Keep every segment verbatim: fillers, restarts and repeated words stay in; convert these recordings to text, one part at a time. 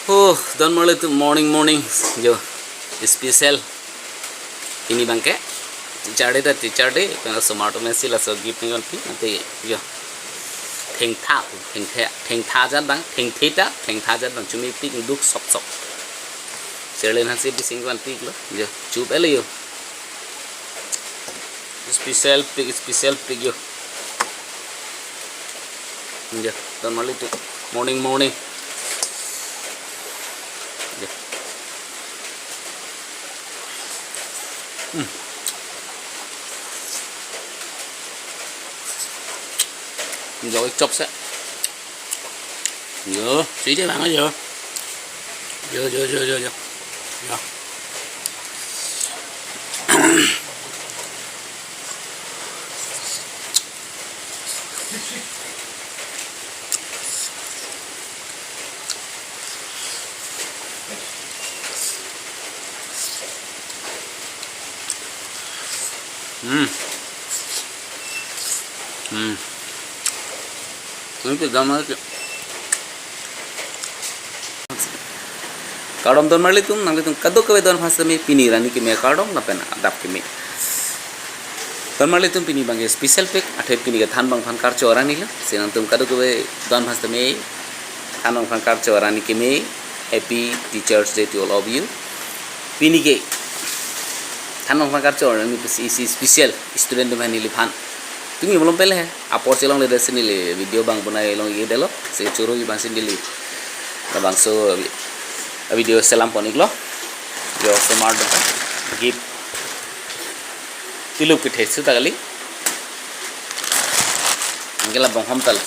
Oh, don marli atum, morning, morning. Jo, special. Pini abangke teacher day ta teacher day, pen osomar atum si laso gift nangvanpi, ante jo. Thengtha, thengtha, thengtha ajat abang, thengthe ta, thengtha ajat abang, chomepik, duk sop sop. Sirlen hanse bising vanpiklo, jo, chup ele jo. Special pik, special pik jo. Jo, don marli atum. Morning, morning. Jo. Hmm. Jo, chop se. Jo, si je bang jo. Jo, jo, jo, jo, jo. Jo. Hmm. Hmm. Ini kedam aja. Kardom don marli atum, nanglitum kadokave don aphan sitame pini arni kimi kardom lapen adap kimi. Don marli atum, pini abangke special pik, athe pini kethan abang aphan karcho arni lo. Si nangtum kadokave don aphan sitame, than abang aphan karcho arni kimi, Happy Teachers Day to all of you. Pini kethan abang aphan karcho arni isi special student atum aphan, neliphan. Tumi malom pele he. Apor si longledet si neli video abang bonai longledetlo. Si choro-i abang si neli labangso video selam pon-iklo. Jo, osomar atum aphan gift tilup kethe su ta kali. Anke la bonghom tal.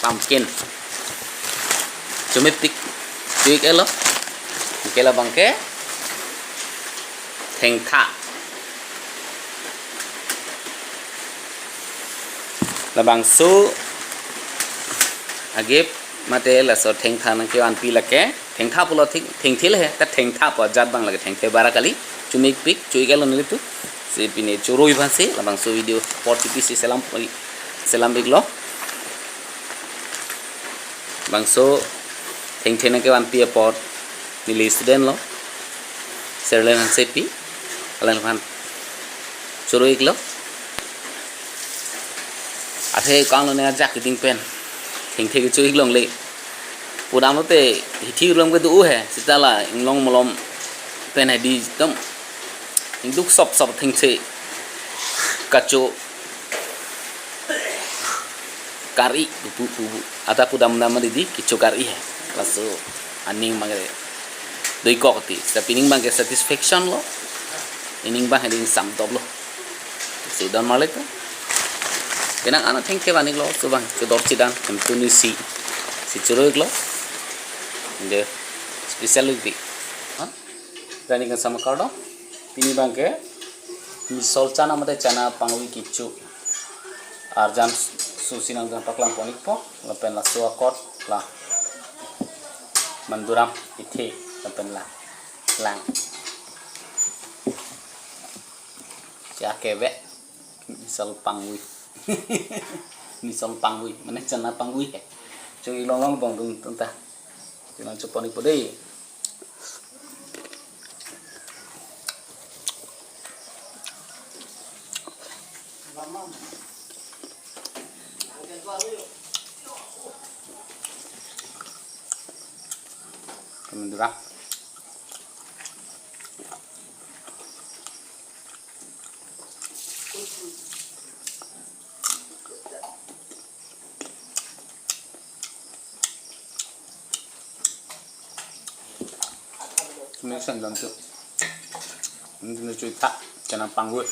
Pumpkin. Chomepik. Chu-ik-etlo. Anke la abangke thengtha. Labangso a-gift mate laso thengtha nangkevanpi lake. Thengtha pulo theng, thengthe le he, ta thengtha pu ajat abang lake, thengthe bara kali. Chomepik, chu-ik-etlo nelitum. Si pini choro-i aphan si labangso video apor chipi si selam, selam-iklo. Bangso thengthe nangkevanpi apot neli student lo, Sirlen Hansepi, alangliphan choro-iklo. Athe kanglo ne ajak keding pen thengthe kecho-ik longle. Pudam lote hithi arum kedo-o he, seta la inglong malom pen hedi ekdom ingduk sop sop thengthe kacho kari pu pu pu. Ata pudam dam didi kecho kari he. Laso aning abang ke doikok ti. Seta pining abang ke satisfaction lo. Ining abang hedi ingsamtop lo. Si don marli atum. Penang ano thengthe van-iklo, so abang, so dor chidang, hem tuni si, si choro-iklo. Ante special di. Ha? Dani kan sama kardom. Pini abang ke, misol chana mate chana pangwi kecho arjan susi nangtum paklang pon-ikpo, lapen laso akot, la manduram ithe, lapen la lang. Siya keve. Misol pangwi. Misol pangwi. Mane chana pangwi he. Chu-ik longlong bong dum tum ta. Chu nangcho pon-ikpo dei. Kami dura. Ini sandal tu. Ini tu cuy tak, chana pangwi.